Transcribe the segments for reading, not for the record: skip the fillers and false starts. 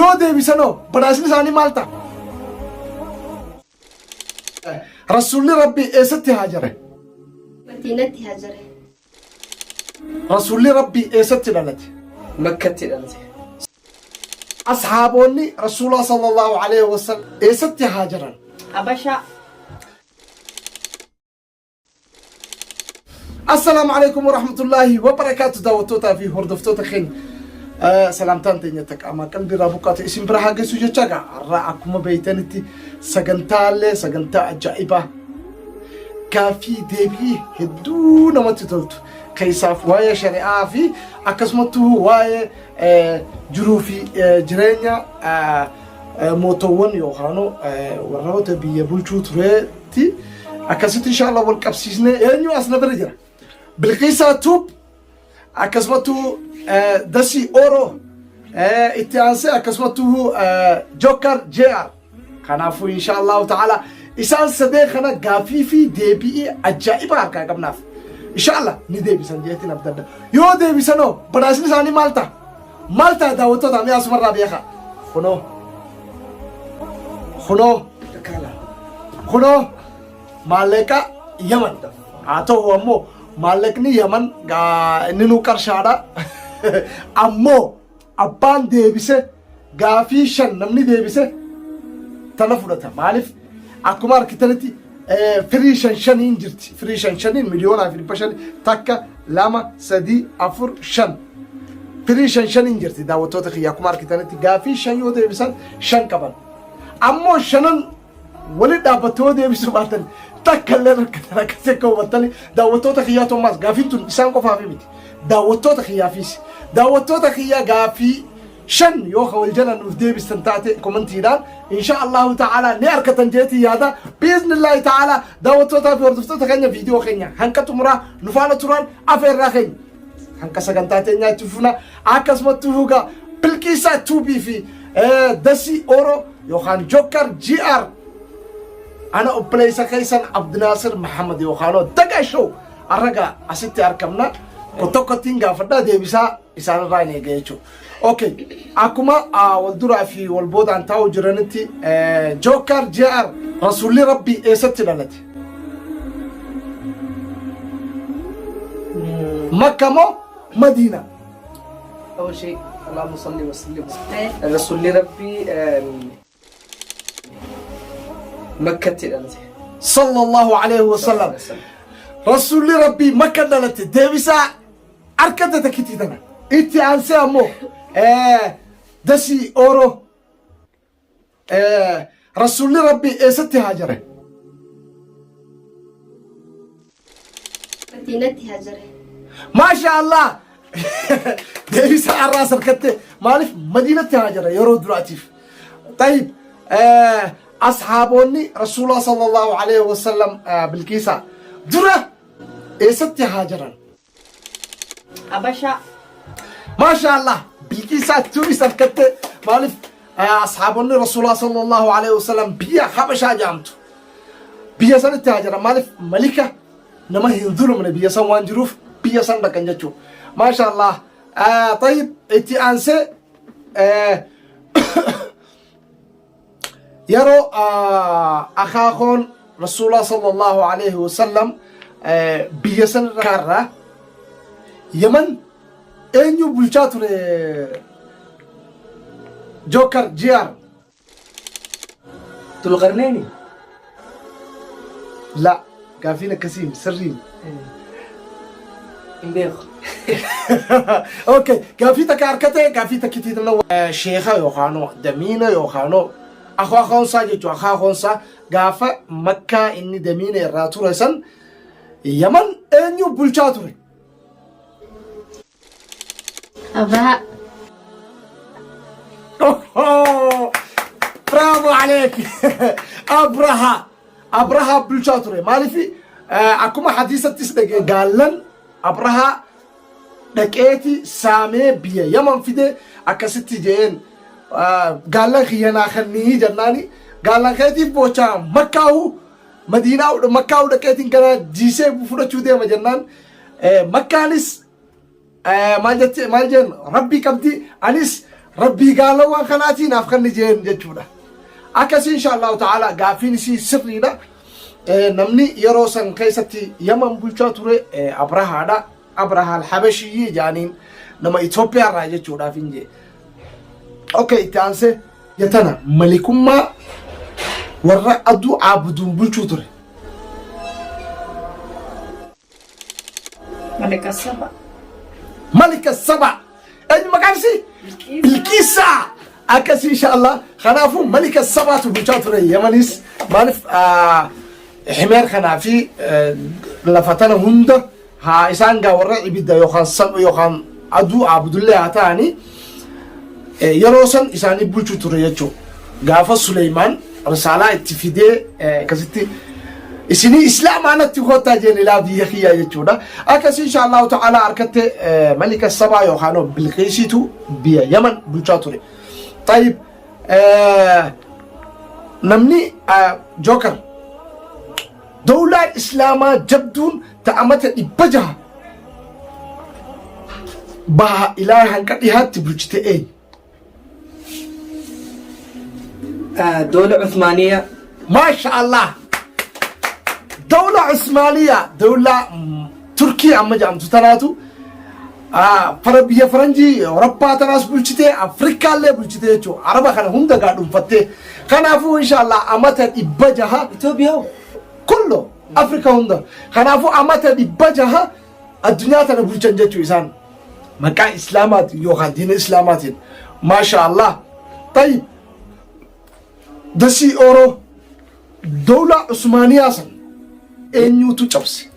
Yoo deebisanoo badhaasni isaanii maal ta'a? Rasuulli Rabbii eessatti haajare? Madiinatti haajare. Rasuulli Rabbii eessatti dhalate? Makkatti dhalate. Asxaaboonni Rasuulaa sallallahu alaihi wasallam eessatti haajaran? Habashaa. Assalaamu alaikum warahmatullaahi wabarakaatu daawwattootaa fi hordoftoota keenya salaamtaan teenya taqaamaa qalbii irraa buqqaate isin bira haa geessu jechaa gaa har'a akkuma beeytanitti sagantaalee sagantaa ajaa'ibaa gaaffii deebii hedduu namatti toltu keessaaf waa'ee shari'aa fi akkasumattuu waa'ee jiruu fi jireenya mootowwan yookaan warroota biyya bulchuu tureetti akkasitti inshallah wal qabsiisnee eenyu as na bira jira Bilqiisaa Tuub akkasumattuu Dasii Oro itti aansee akkasumattuu Jokkar JR kanaafuu inshallah ta'ala isaan sadee kana gaaffii fi deebii ajaa'ibaa harkaa qabnaaf inshallah ni deebisan jeetiin abdadda yoo deebisanoo badhaasni isaanii maal ta'a Maal ta'a daawwattoota mee asumarraa beekaa. Kunoo. Kunoo. Kunoo maallaqa Yaman. Haa ta'u ammoo maallaqni Yaman inni nu qarshaadha. Ammoo abbaan deebise gaafii shan namni deebise tana fudhata. Maaliif akkuma argitanitti firii shan shaniin jirti. Firii shan shaniin 1,500,000 takka lama sadii afur shan. Firii shan shaniin jirti daawwattoota kiyya akkuma argitanitti gaafii shan yoo deebisan shan qaban. Ammoo shanan wali dhaabbatte yoo deebisuu baatan takka illee rakkatan akkasii akka hubattani daawwattoota kiyyaa tommaas gaafiin tun isaan qofaaf miti. Daawwattoota kiyyaafis. Daawwattoota kiyyaa gaafii shan yoo ka wal jala nuuf deebistan taate komantiidhaan insha Allahu ta'ala ni arkatan jeetii yaada biiznillaahi ta'ala daawwattootaa fi hordoftoota keenya viidiyoo keenya hanqa xumuraa nu faana turaan afeerraa keenya hanqa sagantaa teenyaa itti fufna akkasumatti huga Bilqiisaa Tuubii fi Dasii Oro yookaan Jokkar GR ana obboleessa keessan Abdinaasir Mahamad yookaan Daga Show arraga asitti argamna tokkottiin gaafadhaa deebisaa isaan irraa hin eega jechuudha. Okay, akkuma wal duraa fi wal boodaan taa'u jiranitti Jokkar JR Rasuulli Rabbii eessatti dhalate? Makka moo Madiina? أول شيء اللهم صل وسلم رسول ربي Makkatti dhalate. Sallallahu alaihi wasallam. Rasuulli Rabbii Makka dhalate deebisaa harkatti takkitii tana. Itti aansee ammoo dasii ooroo Rasuulli Rabbii eessatti haajare? Madiinatti haajare. Maasha Allah! Deebisaa har'aas harkatte maaliif Madiinatti haajara yeroo duraatiif. Tayyib asxaaboonni Rasuulaa sallallahu alaihi wasallam Bilqiisaa dura eessatti haajaran? Habashaa. Maasha Allah Bilqiisaa turis harkatte maaliif asxaabonni Rasuulaa sallallahu alaihi wasallam biyya Habashaa jedhamtu biyya sanitti haajaran maaliif malika nama hin zulumne biyya san waan jiruuf biyya san dhaqan jechuudha. Maasha Allah tayyib itti aansee yeroo akaakoon Rasuulaa sallallahu alaihi wasallam biyya san irraa Yaman eenyu bulchaa ture Jookar GR Dulqarneeni. La gaafiin akkasii sirriin. Hin beeku. Okay, gaafii takka harkatee gaafii takkitii tana sheeka yookaan damiina yookaan akaakoonsaa jechuudha. Akaakoonsaa gaafa makkaa inni damiina irraa ture san Yaman eenyu bulchaa ture? Abraha. Bravo aleek! Abraha! Abraha bulchaa ture. Maaliif akkuma hadiisattis dhagee gaallan Abraha dhaqeeti saamee biyya Yaman fide akkasitti jeen gaallan kiyya naa kennii jennaani gaallan keetiif boochaa makkaahu madiinaa makkaahu dhaqeetiin kana jiisee fudhachuu deema jennaan makkaanis maal jette maal jeen rabbii qabdi anis Rabbii gaalawwan kanaatii naaf kanni jeen jechuudha. Akkasii insha Allahu ta'ala gaaffiin isii sirriidha. Namni yeroo san keessatti Yaman bulchaa ture Abrahaadha. Abraha al-Habashiyyii jaaniin nama Itoophiyaa irraa jechuudhaaf hin jee. Okay, itti aansee tana malikummaa warra aduu caabuduun bulchuu ture. Malika Saba. Malika Saba. Eenyu maqaan isii? Bilqiisaa. Akkasii insha Allah. Kanaafuu Malika Sabaatu bulchaa ture Yamanis. Maaliif himeer kanaa fi lafa tana hunda haa isaan gaa warra ibidda yookaan sam yookaan aduu aabudullee haa ta'anii yeroo san isaanii bulchuu ture jechuudha. Gaafa Suleymaan risaalaa itti fidee akkasitti isinii islaamaa natti koottaa jeen ilaa biyya kiyyaa jechuudha. Akkasii insha Allahu ta'ala harkatte malika sabaa yookaan Bilqiisiitu biyya Yaman bulchaa ture. Tayyib namni Joker dawlaan islaamaa jabduun ta'amata 600 baha ilaa hanqa dhihaatti bulchite eenyu? Dawla Uthmaaniyaa. Maasha Allah. Dawla Usmaaniyaa, dawla Turkii amma jedhamtu tanaatu fara biyya faranjii Awurooppaa tanaas bulchitee Afrikaallee bulchitee jechuudha. Araba kana hunda gaa dhuunfattee. Kanaafuu inshallah amata 600 Itoophiyaa hoo? Kullo Afrika hunda. Kanaafuu amata 600 addunyaa tana bulchan jechuu isaan. Maqaa Islaamaatiin yookaan diina Islaamaatiin. Maasha Allah. Tayyib. Dasii Ooroo dawlaa Usmaaniyaa san eenyuutu cabse?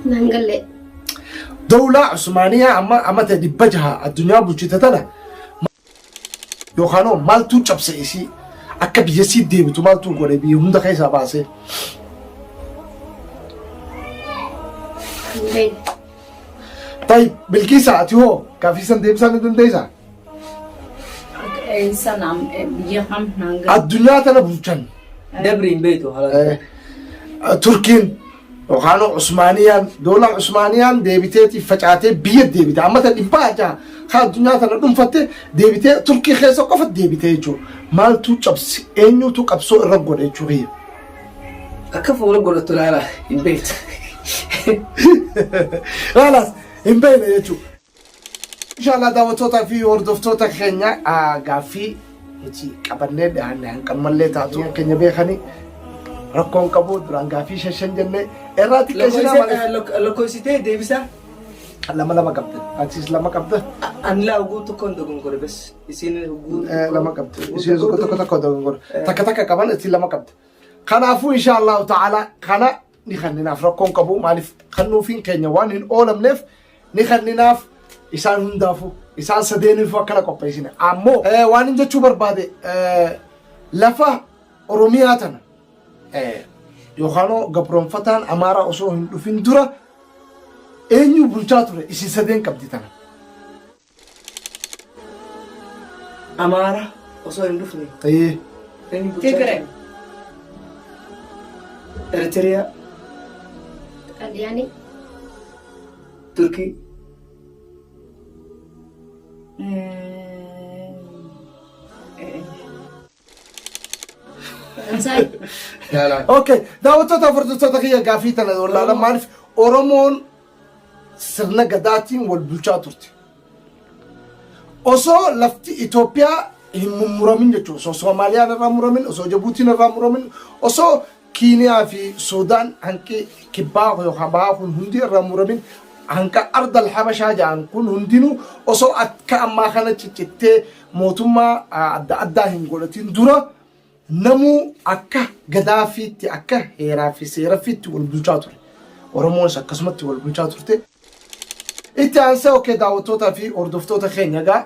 Naan galle. Dawlaa Usmaaniyaa amma amata 600 addunyaa bulchite tana yookaan hoo maaltuu cabse isii akka biyya sii deebitu maaltuu godhe biyya hunda keessaa baasee? Hin beekne. Tayyib Bilqiisa ati hoo gaaffii san deebisaa ni dandeessaa? Eessa naam biyya kam naan galle. Addunyaa tana bulchan. Dabri hin beektu haala. Turkiin yookaan Usmaaniyaan doola Usmaaniyaan deebiteeti facaatee biyya deebite amma ta 600 kan addunyaa tana dhuunfatte deebitee Turkii keessa qofa deebitee jechuudha. Maaltu cabse eenyutu qabsoo irra godhe jechuudha. Akka fuula godhattu laala hin beektu. Laalaas hin beekne jechuudha. Inshallah daawwattootaa fi hordoftoota keenya gaaffii nuti qabannee dhiyaanne hanqanumallee taatu keenya beekanii rakkoon qabu duraan gaaffii shan shan jennee irraa xiqqeessinaa maaliif Lakkoofsitee deebisaa. Lama lama qabda atis lama qabda. Ani laa oguu tokkoon dogongore bas. Isiin oguu Lama qabda isiin tokko tokko tokko dogongore takka takka qaban isin lama qabda. Kanaafuu insha Allahu ta'ala kana ni kanninaaf rakkoon qabu maaliif kannuufiin keenya waan hin oolamneef ni kanninaaf isaan hundaafuu isaan sadeeniifuu akkana qopheessine ammoo waan hin jechuu barbaade lafa Oromiyaa tana yookaan gabroonfataan Amaaraa osoo hin dhufin dura eenyu bulchaa ture isin sadeen qabdi tana. Amaara osoo hin dhufne. Eenyu bulchaa Tigray. ture? Eritiriyaa, Xaaliyaanii. Turkii, Faransaay. Okay, daawwattoota hordoftoota kiyya gaaffii tana wallaalan maaliif Oromoon sirna gadaatiin wal bulchaa turte. Osoo lafti Itoophiyaa hin mummuramin jechuudha. Osoo Soomaaliyaan irraa muramin, osoo Jabuutiin irraa muramin, osoo Kiiniyaa fi Suudaan hanqi kibbaa yookaan bahaa kun hundi irraa muramin hanqa ardal habashaa jedhan kun hundinuu osoo akka ammaa kana ciccittee mootummaa adda addaa hin godhatin dura Namuu akka Gadaafiitti, akka heeraa fi seerafiitti wal bulchaa ture. Oromoonis akkasumatti wal bulchaa turte. Itti aansee okkee daawwattootaa fi hordoftoota keenya egaa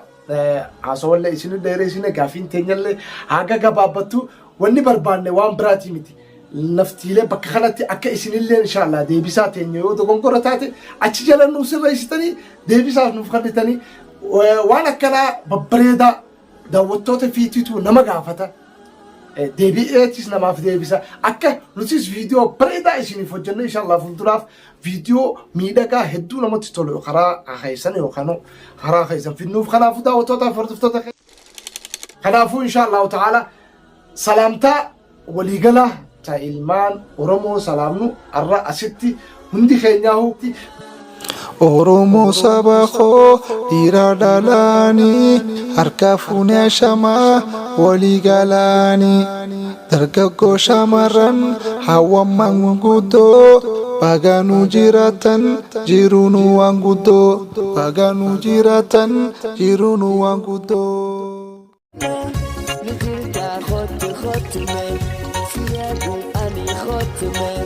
haasawallee isin dheereessine gaafiin teenyallee haga gabaabbattu wanni barbaanne waan biraatii miti. Naftiilee bakka kanatti akka isinillee inshaallah deebisaa teenya yoo dogongora taate achi jala nuuf sirreessitanii deebisaas nuuf kennitanii waan akkanaa babbareedaa daawwattoota fiitiitu nama gaafata. Deebi'eetis namaaf deebisa. Akka nutis viidiyoo bareedaa isiniif hojjennu, inshallah fuulduraaf viidiyoo miidhagaa hedduu namatti tolu karaa keessan yookaan karaa keessan fidnuuf. Kanaafuu daawwattootaa fi hordoftoota, kanaafuu inshallah ta'ala salaamtaa waliigalaa ta ilmaan Oromoo salaamnu har'a asitti hundi keenyaahu. Oromoo saba koo, dhiira dhalaanii, harka fuunee shamaa walii galaanii, dargaggoo, shamarran, hawwan, manguddoo, baganuu jiraatan jiruunu waan guddoo, baganuu jiraatan jiruunu waan guddoo. Ni jirta, kottu kottume, si yaadu ani, kottume.